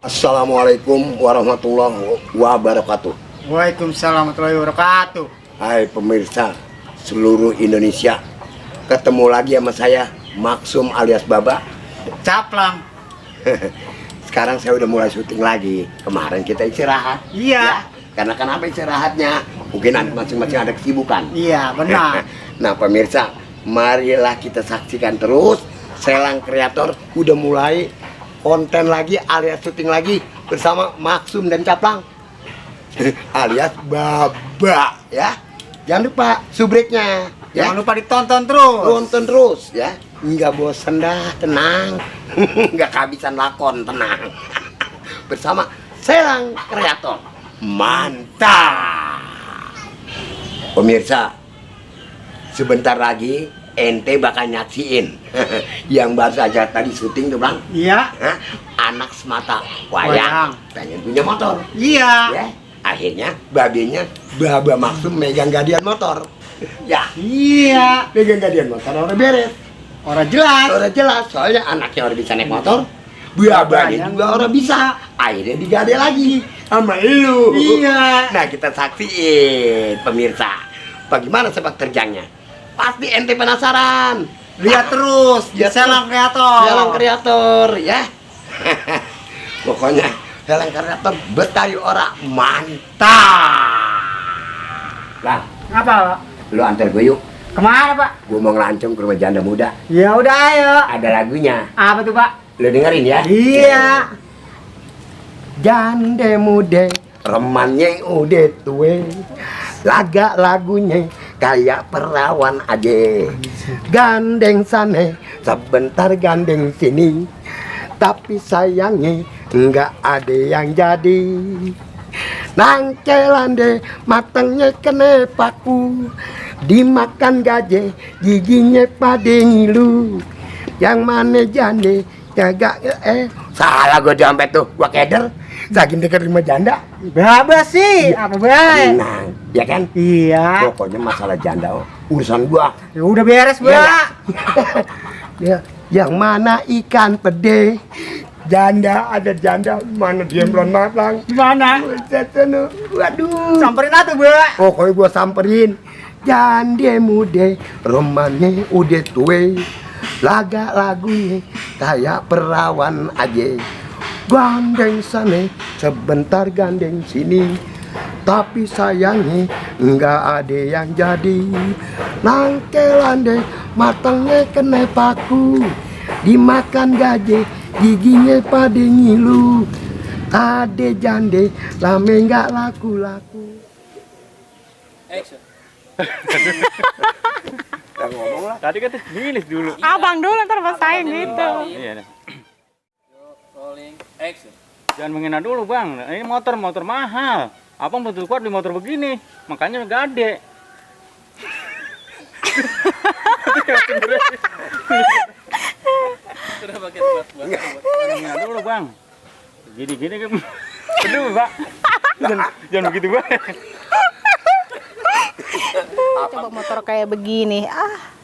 Assalamualaikum warahmatullahi wabarakatuh. Waalaikumsalam warahmatullahi wabarakatuh. Hai pemirsa seluruh Indonesia, ketemu lagi sama saya Maksum alias Baba Caplang. Sekarang saya udah mulai syuting lagi. Kemarin kita istirahat. Iya. Ya, karena kenapa istirahatnya? Mungkin masing-masing ada kesibukan. Iya benar. Nah pemirsa, marilah kita saksikan terus. Selang Kreator udah mulai konten lagi alias syuting lagi bersama Maksum dan Caplang alias Baba ya. Jangan lupa subreknya ya. Jangan lupa ditonton terus. Tonton terus ya. Nggak bosan dah, tenang. Nggak kehabisan lakon, tenang. Bersama Selang Kreator. Mantap. Pemirsa, sebentar lagi ente bakal nyaksiin yang baru saja tadi syuting tuh Bang. Iya. Hah? Anak semata wayang pengen punya motor. Iya. Ya, akhirnya babenya Baba Maksum megang gadian motor. Ya, Iya. megang gadian motor orang beres. Orang jelas. Orang jelas, soalnya anaknya orang bisa naik motor, babanya juga orang bisa. Akhirnya digade lagi sama lu. Iya. Nah kita saksiin pemirsa, bagaimana sepak terjangnya. Pasti ente penasaran. Lihat terus di Lihat Selang terus. Kreator. Selang Kreator ya. Pokoknya Selang Kreator Betawi ora mantap. Bang, Apa, Pak? lu antar gue yuk. Kemana, Pak? Gue mau ngelancong ke rumah janda muda. Ya udah ayo. Ada lagunya. Apa tuh, Pak? Lu dengerin ya. Iya. Jande mude, remannya udah tue. Laga lagunya kayak perawan aja. Gandeng sana, sebentar gandeng sini. Tapi sayangnya nggak ada yang jadi. Nangkelande matangnya kena paku. Dimakan gaje, giginya pada ngilu. Yang mana jande, kagak salah gue dompet tuh, gua keder. Saking dekat rumah janda. Baba sih, apa baik? Tenang, ya kan? Iya. Pokoknya masalah janda urusan gua. Ya udah beres, Iya, Pak. Ya, yang mana ikan pede? Janda ada janda, mana dia belum matang? Gimana? Waduh. Samperin atuh, Pak. Pokoknya gua samperin. Jande mude, romannya udah tue. Laga lagunya kayak perawan aja. Gandeng sana, sebentar gandeng sini. Tapi sayangnya nggak ada yang jadi. Nangkelande matangnya kena paku. Dimakan gaje, giginya pada ngilu. Ade jande, lame nggak laku-laku. Action. Udah ngomong lah. Tadi kan milih dulu. Abang dulu ntar pasain gitu. Iya. Rolling action. Jangan menghina dulu bang. Ini motor mahal. Abang betul kuat di motor begini. Makanya gede. Sudah pakai buat. Jangan menghina dulu bang. Gini kan. Aduh pak. Jangan begitu bang. Coba motor kayak begini,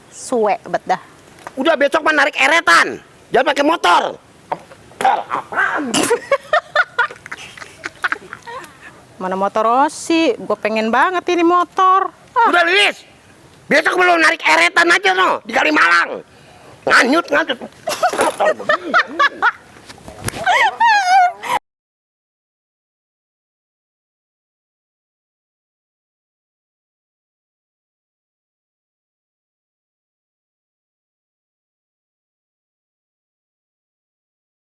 suwe bet dah. Udah besok mah narik eretan. Jangan pakai motor. Apaan? Mana motor Rossi? Gue pengen banget ini motor. Udah Lilis. Besok belum narik eretan aja no di Kalimalang. Nganyut. Motor begini.